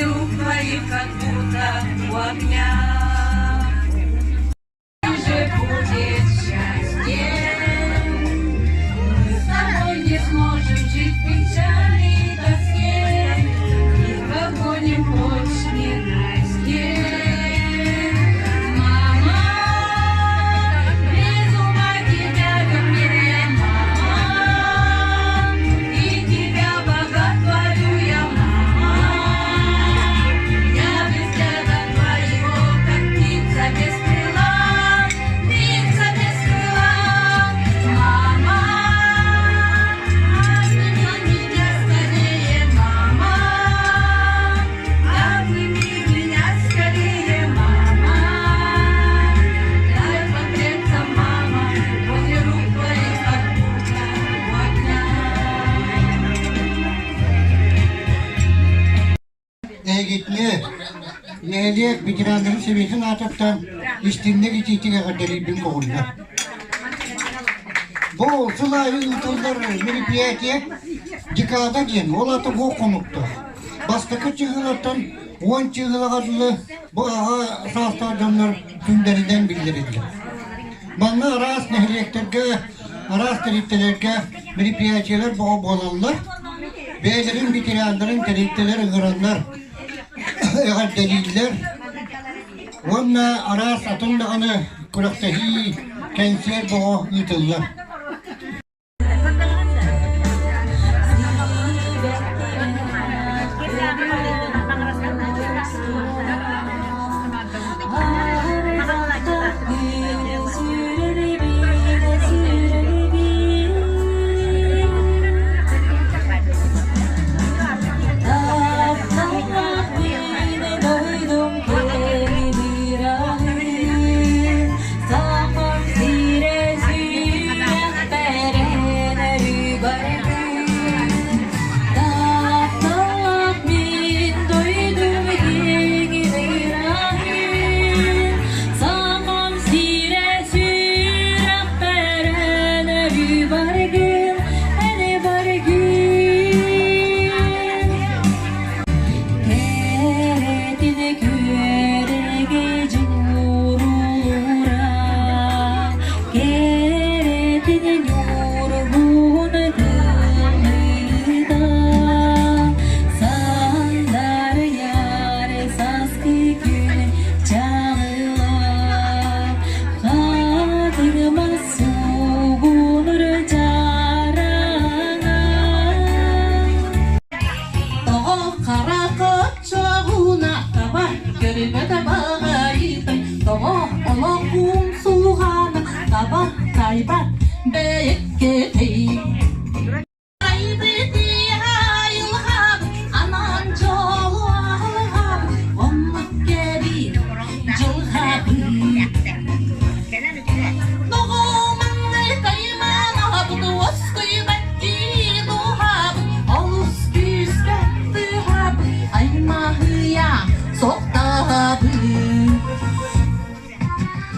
Возле рук твоих, как будто у огня. Же будет счастье, мы с тобой не сможем жить в печали и тоске, Никого не хочешь ненастье. Мама, без ума тебя любила мама, И тебя боготворю я, мама. Я без взгляда твоего, как птица без крыла, птица без крыла. Мама, обними меня скорее, мама, обними меня скорее, мама. Дай погреться, мама, возле рук твоих, как будто у огня. Эһигитини нэһилиэк ветераннарын сэбиэтин аатыттан истиҥник итиитик эҕэрдэлиирбин көҕүллэ. Бу сыл аайы ыытыллар мероприятие декада диэн, ол аата уох хонуктаах. Бастакы чыһыылартан уон чыһыылаҕа дылы бу аҕа саастаах дьоннор күннэринэн биллэриллэр. Манна араас нэһилиэктэргэ, араас тэрилтэлэргэ мероприятиелар бөҕө буолаллар. Бэйэлэрин ветераннарын тэрилтэлэр ыҥыраннар эҕэрдэлииллэр уонна араас атын даҕаны күрэхтэһии, кэнсиэр бөҕө ыытыллар. Тоҕо хара кочоҕуна таба көрбөтө баҕайытай, тоҕо олоҕум сулҕана таба тайбат бэйэккэтэй.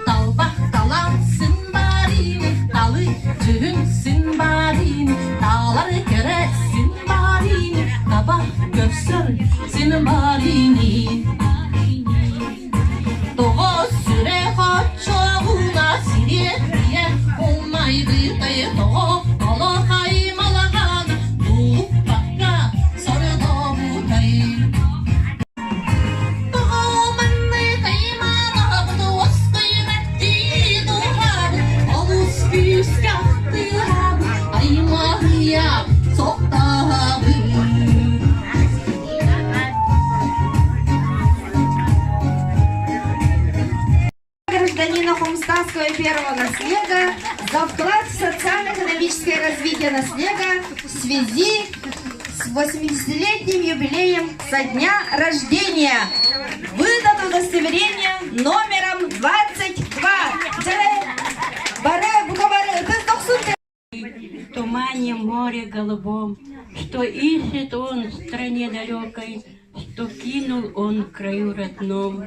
Талба талан сын барин, талы түһүн сын барин, таалар кэрэ син барин, таба көрсөр син барини. Тоҕо сүрэ хоччоҕуна сириэдийэ умайбытай тоҕо олохай малаҕан тулуппакка сордообутай. Гражданина Хомстаского первого наслега за вклад в социально-экономическое развитие наслега в связи с 80-летним юбилеем со дня рождения. Выдано удостоверение номером 22. В тумане море голубом, Что ищет он в стране далекой, Что кинул он в краю родном.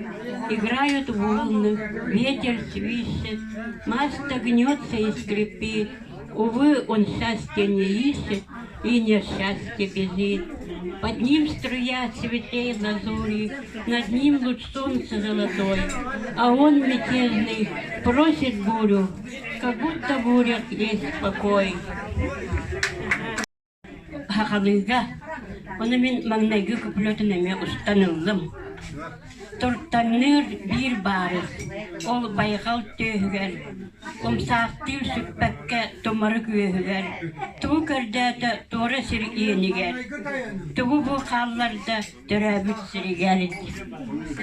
Играют волны, ветер свищет, Маста гнется и скрипит. Увы, он счастья не ищет И не счастье бежит. Под ним струя светлей лазури, Над ним луч солнца золотой, А он мятежный просит бурю, Как будто в бурях есть покой. Хахалыыга, ону мин маҥнайгы күпүлүөтүн эмиэ устан ыллым. Туртаҥныыр биир баарыс, ол байҕал түөһүгэр, умсаахтыыр сүппэккэ тумарык үөһүгэр, тугу көрдөөтө туора сир иэнигэр, тугу бу хаалларда төрөөбүт сиригэр.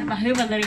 Баһыыбалары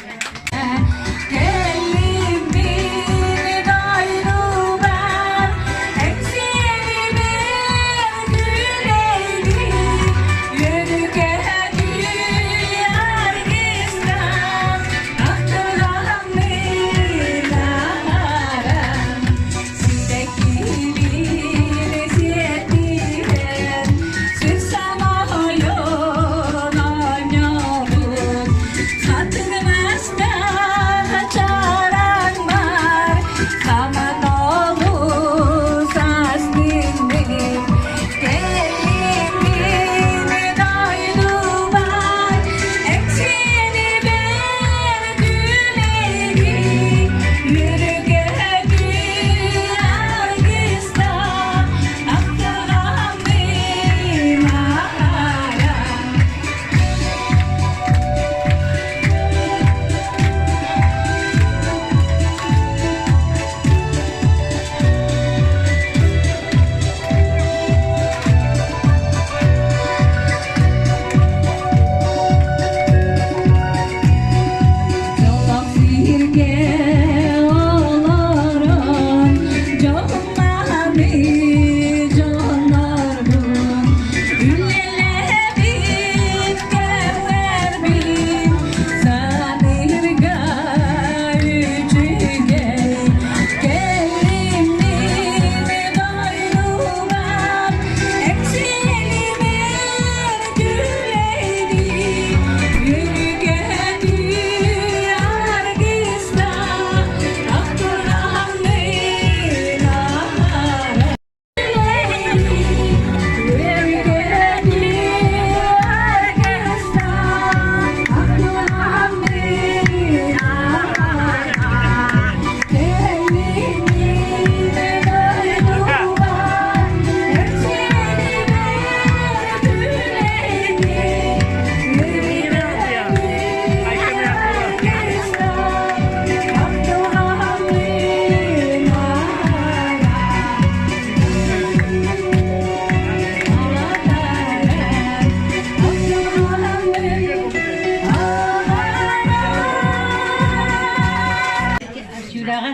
Сүрэҕэ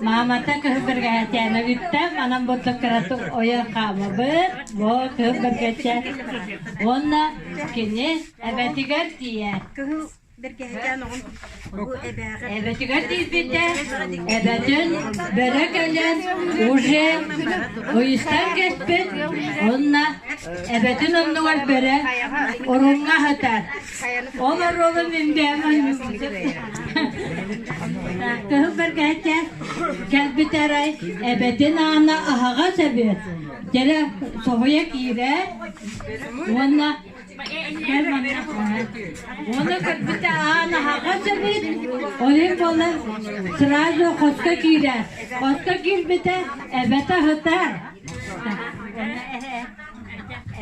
Маамата кыһыл бэргэһэчээнэ бүттэ, манан бурдук кыратык ойон хаамабыт, бу кыһыл бэргэчэ уонна кини эбэтигэр тиийэр. Эбэтигэр тиийбитэ, эбэтин бөрө кэлэн уже ыйыстан кэспит уонна эбэтин оннугар бөрө оруҥҥа сытар. Ол оруолу мин бэйэм Кыһыл бэргэһэтэ кэлбит арай эбэтин аана аһаҕас эбит. Дьэрэ соһуйа киирэр уонна кэл манна уонна көрбүтэ аан аһаҕас эбит. Ол иһин буолан сразу хоско киирэр. Хоско киирбитэ эбэтэ сытар.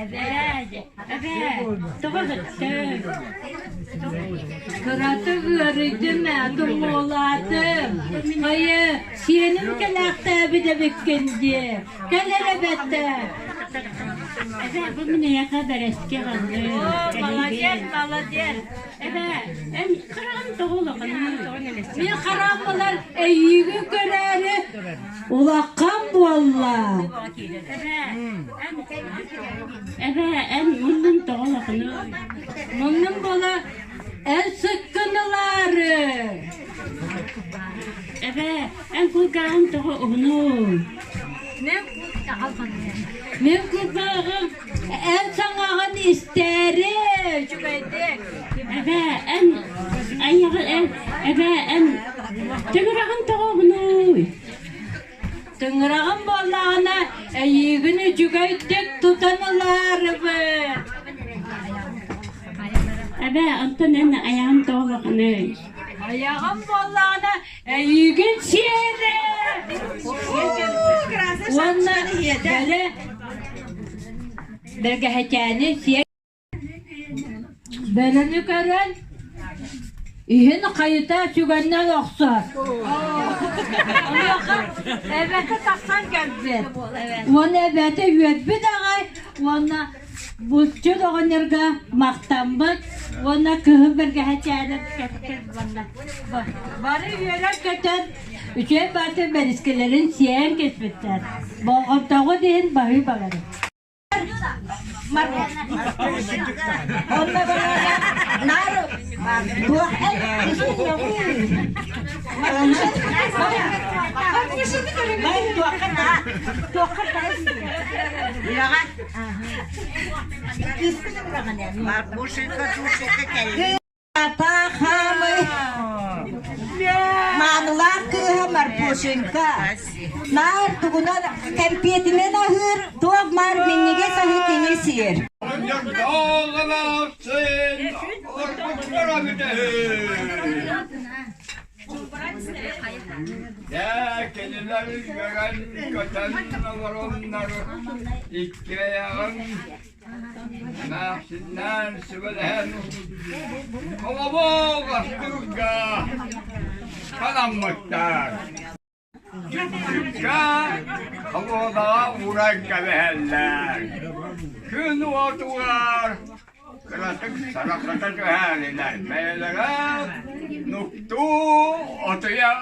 Эбээ, эбээ, тоҕо сыттыҥ? Кыратык ыарыйдым ээ, тумуулаатым. Хайа, сиэним кэлээхтээбит эбиккин дии. Кэл эрэ бэттэ. Эбээ, бу мин эйиэхэ бэрэски аҕаллым. О, молодец, молодец. Эбээ, эн хараҕын тоҕо улаханый? Мин хараҕым эйиигин көрөөрү улахан буолла. Эбээ, эн эбээ, эн муннун тоҕо улаханый? Муннум буола эн сыккын ылаары. Эбээ, эн кулгааҕыҥ тоҕо уһунуй? Мин кулгааҕым эн саҥаҕын истээри үчүгэйдик. Эбээ, эн айаҕы эн эбээ, эн тыҥыраҕын тоҕо уһунуй? Тыҥыраҕым буоллаҕына эйиигин үчүгэй. Үчүгэйдик тутан ылаарыбыт. Эбээ, онтон эн айаҕын тоҕо улаханый? Айаҕым буоллаҕына эйиигин сиэрэ! Уонна бэлэ бэргэһэчээни сиэ Бэлэни көрөн иһин хайыта сүгэннэн охсор. Онуоха эбэтэ тахсан кэлбит. Уонна эбэтэ үөрбүт аҕай уонна булчут оҕонньорго махтаммыт уонна кыһын бэргэһэчээнэ кэппит уонна бары үөрэн-көтөн үчүгэй бааты бэрискэлэрин сиэн кэспиттэр. Болҕомтоҕут иһин баһыыбалары. Онно наар туох Атаахамы маанылаах кыыһа Марпушенька наар тугунан кэмпиэтинэн аһыыр, туох маар минньигэс аһы кини сиир. Дьэ, кинилэр үөрэн-көтөн олороннор иккиэйэҕин Эмээхсиннээн сүбэлэһэн холобуок астыырга санаммыттар. Түннүккэ холуодаҕа ууран кэбиһэллэр. Күн уотугар кыратык сарахата түһээрилэр. Бэйэлэрэ нуктуу отуйа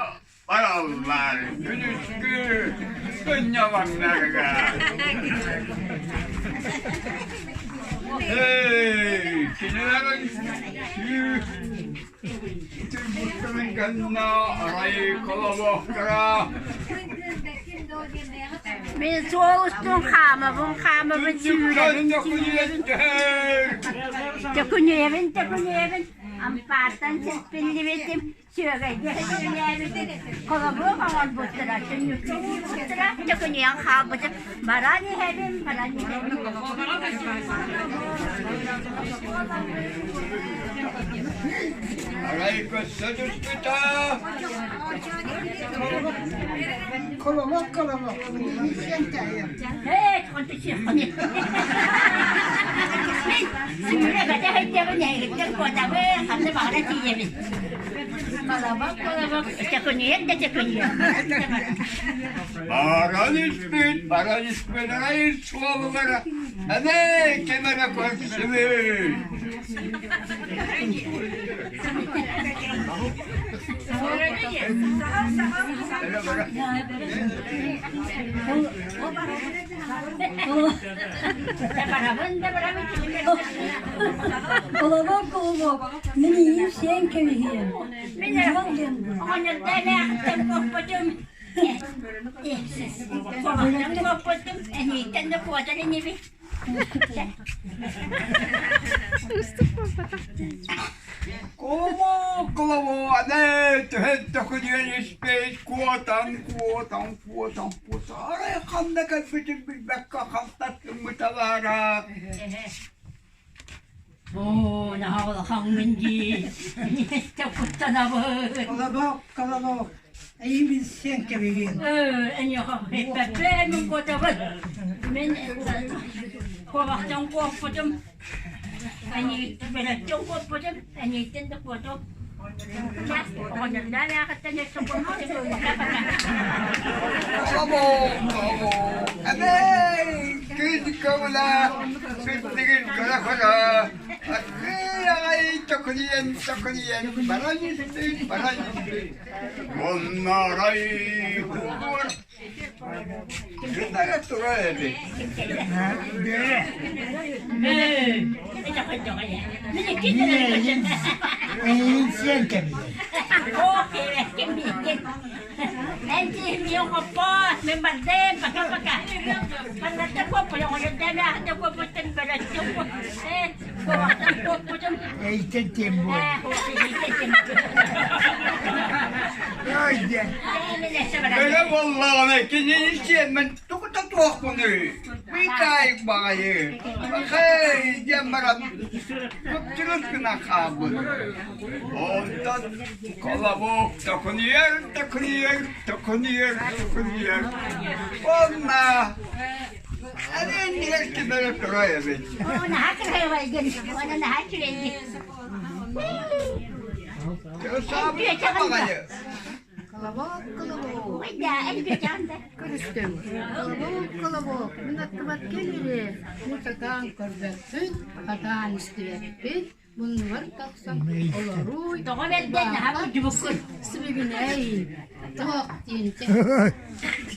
бараллар күнүскү сынньалаҥнарыгар. Эй, кинилэр Түбүктэрин кэннэ арай колобуохтара. Мин суол устун хаамабын, хаамабын, сүүрэбин, төкүнүйэбин, төкүнүйэбин, ампаартан сирпиллибитим, Сүөгэйгэ сөбүлээбитин холобуок оҥорбуттара, түннүккэ уурбуттара, төкүнүйэн хаалбытым. Баран иһэбин, баран иһэбин. Арай көссө түспүтэ. Колобок, колобок. Ээ, онто сиэххиний. Мин сүүрэ-көтө сылдьабын, эһигиттэн куотабын, ханна баҕара тиийэбин. Колобок, колобок, төкүнүйэн да төкүнүйэн. Баран испит, баран испит, арай суолугар эмээ ким эрэ көрсүбүт. Да барабын, да барабын, Колобок, колобок, мин ийим сиэн кэбиһиэм. Мин оҕонньордоох куоппутум. Куобахтан куоппутум, энииттэн да куотар инибин. Колобок, колобок, аны түһэн төкүнүйэн испит, куотан, куотан, куотан, куотан, арай ханна кэлбитин билбэккэ халтас гыммыта баара. Оо, наһаа улахаҥҥын дии. Куттанабын. Колобок, колобок, эйиибин сиэн кэбиһиэм. Эйиэхэ эппэппин мин куотабын. Мин куобахтан куоппутум. Бэлэттэн куоппутум. Энииттэн да куотум. Оҕонньордоон аахыттан өссө куоппутум. Колобок, колобок, эмэй, күн көҥүлэ Сырдыгын көрө-көрө, аттыы аҕай төкүнүйэн төкүнүйэн баран истин, баран истин. Уонна арай кулугур гынара турар эбит. Эйиин сиэн кэбиһиэм. Эн киһим хоппоот, мин бардым, пока-пока. Маннарда куоппут, оҕонньордоох куоппуттан бөлөттүм, куобахтан куоппутум. Эйтэн тиэм буол. Бөлө буоллаҕына кинини сиэммин тугу да туохпунуй? Быыкаайык баҕайы, хэй диэн баран кыптырыс гына хаалбыт. Онтон колобок токунуйар, токунуйар, токунуйар, токунуйар. Онно Эриэннигэр ким эрэ турар эбит. Наһаа кыраһыабайгын, уонна наһаа үчүгэйгин. Баҕайы. Колобок, колобок. Көрүстүм. Колобок, колобок. Мин аттыбар кэл эрэ. Мин сатаан көрбөппүн, сатаан истибэппин. Муннугар тахсан олоруй. Тоҕо бэрдэ наһаа кырдьыбыккын. Сибигинэй. Туох диэн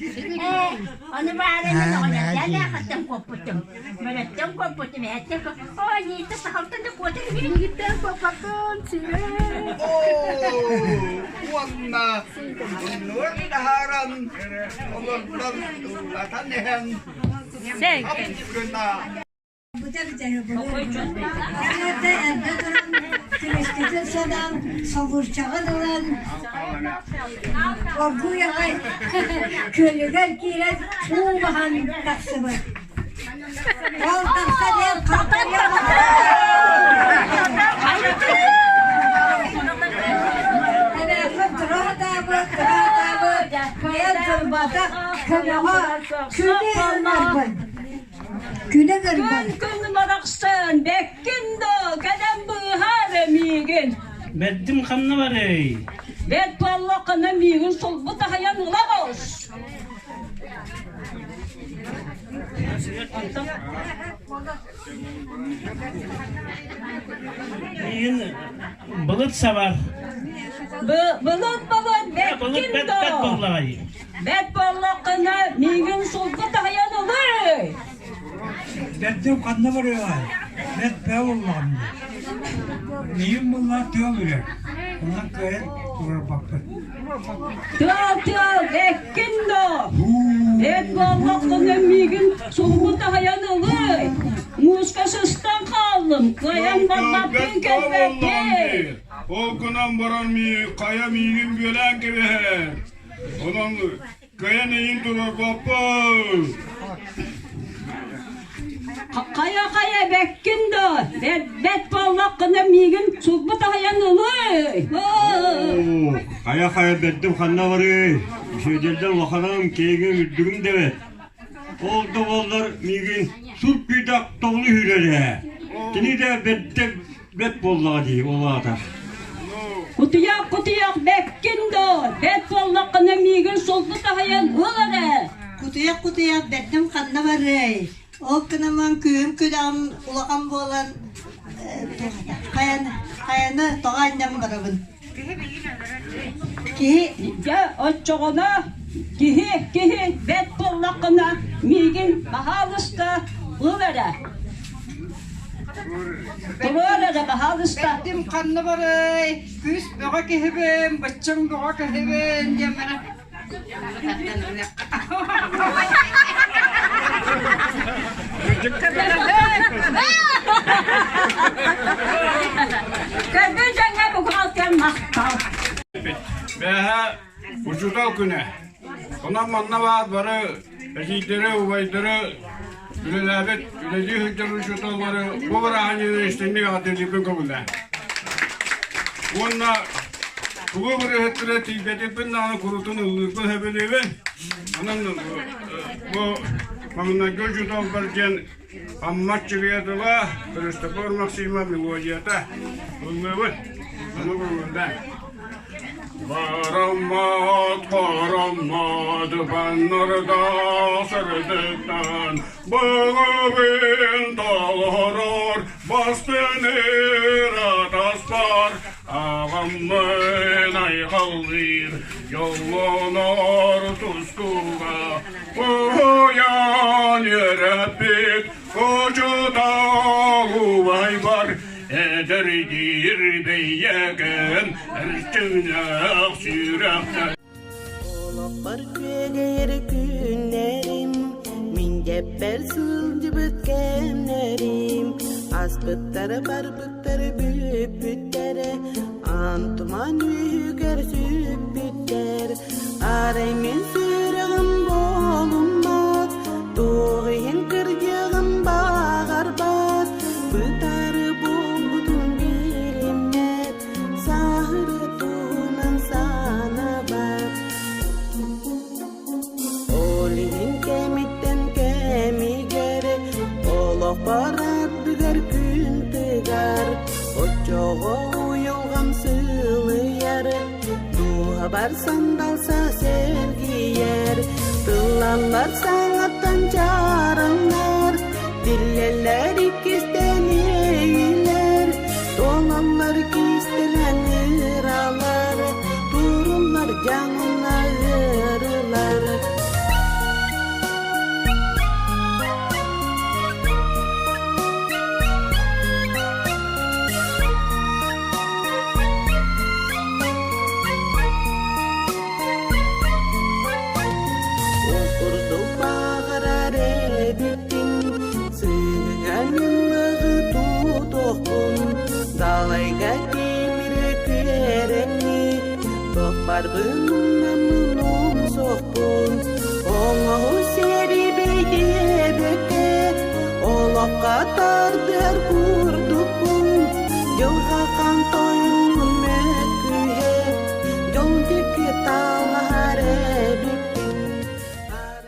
Ээ, ону баара мен оҕонньордоон аахаттан куоппутум. Мөрөттөн куоппутум, эһэттэн Оо, Нита сахалтан да куотар Мигиттэн куоппаккын, сигэ. Оо, уонна муннугар таһааран олордон ыллатан иһэн хап гына Эрдэ туран түмүскүтүн санаан, собурчаҕын ылан, оргууй аҕай күөлүгэр киирэн уу баһан тахсыбыт. Ол тахсан иһэн Эбээххин тура сатаабыт, тура сатаабыт, кыайан турбатах, көмөҕө күнү ыларбын. Күнэ көрбөт. Күн күн барахсан, бэккин да, кэлэн быыһаар миигин. Бэрдим ханна барый? Бэт буоллаххына миигин сулбу таһыйан ыла оҕус. Миигин былыт сабар. Былыт былыт бэккин Былыт да. бэт буоллаҕай. Бэт буоллаххына миигин сулбу таһыйан ылый. Бэрдим ханна барыаҕай? Бэрт бээ буоллаҕым дии. Миигин буллар тыал үрэр. Онон кыайан турарбаппын. Тыал тыал бэккин да. Бэт буоллаххына миигин сулбу таһыйан ылый. Мууска сыстан хааллым, кыайан барбаппын кэлбэппин. Ол гынан баран хайа миигин бүөлээн кэбиһэр. Онон кыайан эйин турарбаппын. Хайа-хайа бэккин да, бэт буоллаххына миигин сулбу таһыйан ылый. Хайа-хайа бэрдим ханна барый? Үчүгэйдэрдэн улаханым, киэҥим, үрдүгүм дэбэт. Ол да буоллар миигин сур күйдэх тобулу үүрэр ээ. Кини да бэрдэ бэт буоллаҕа дии ол аата. Кутуйах, кутуйах, бэккин да, бэт буоллаххына миигин сулбу таһыйан ыл эрэ. Кутуйах, кутуйах, бэрдим ханна барыай? Ол гынан күүһүм күдэҕим улахан буолан хайаны, хайаны тоҕо анньан барабын. Киһи дьэ оччоҕуна киһи киһи бэт буоллаххына миигин баһаалыста ыл эрэ. Туруор эрэ баһаалыста. Бэрдим ханна барай, күүс бөҕө киһибин, быччыҥ бөҕө киһибин диэн баран Көрбүт дьоҥҥо бухгалтер махтал. Бэһэ учуутал күнэ. Онон манна баар бары эдьиийдэри, убайдары үлэлээбит, үлэлии сылдьар учууталлары бу бырааһынньыгы истиҥник эҕэрдэлиирбин көҥүллээн. Уонна тугу бырыһыттара тиийбэтиппин даҕаны курутун ыллыырбын сөбүлүүбүн. Онон бу маҥнайгы учууталбар диэн Амма Чыгыйатыла Христофор Максимов мелодията ыллыыбын. Ону көҥүллээн. Бараммат, хараммат, баннарда сырдыктан, Баҕабын толорор, бастыныр атаспар, Аҕаммын айхаллыыр, дьоллонор тускуга, Уһуйан үөрэппит учуутал убайбар, Эдэрдиир бэйэкэм эрчимнээх сүрэхтэр Олохпор күөгэйэр күннэрим, мин дьэппэр сылдьыбыт кэмнэрим, аспыттара барбыттара бүппүттэрэ, аан туман үөһүгэр сүппүттэр. Арай мин сүрэҕим буолуммат, туох иһин кырдьык. Оччоҕо уйулҕам сылыйар, дууһабар сандалса сэргийэр, тыллаллар саҥаттан чараҥнар, тиллэллэр иккистээн иэйиилэр, туолаллар кистэлэҥ ыралар, туруллар дьаҥна ыарыылар. Ол курдук баҕарар эбиппин, сыһыанньылыгы тутуохпун, далайга тимири күөрэҥҥи, тохпарбын умнаммын умсуохпун, оҥоһу сиэри бэйдиэбэккэ, олоххо тардыар.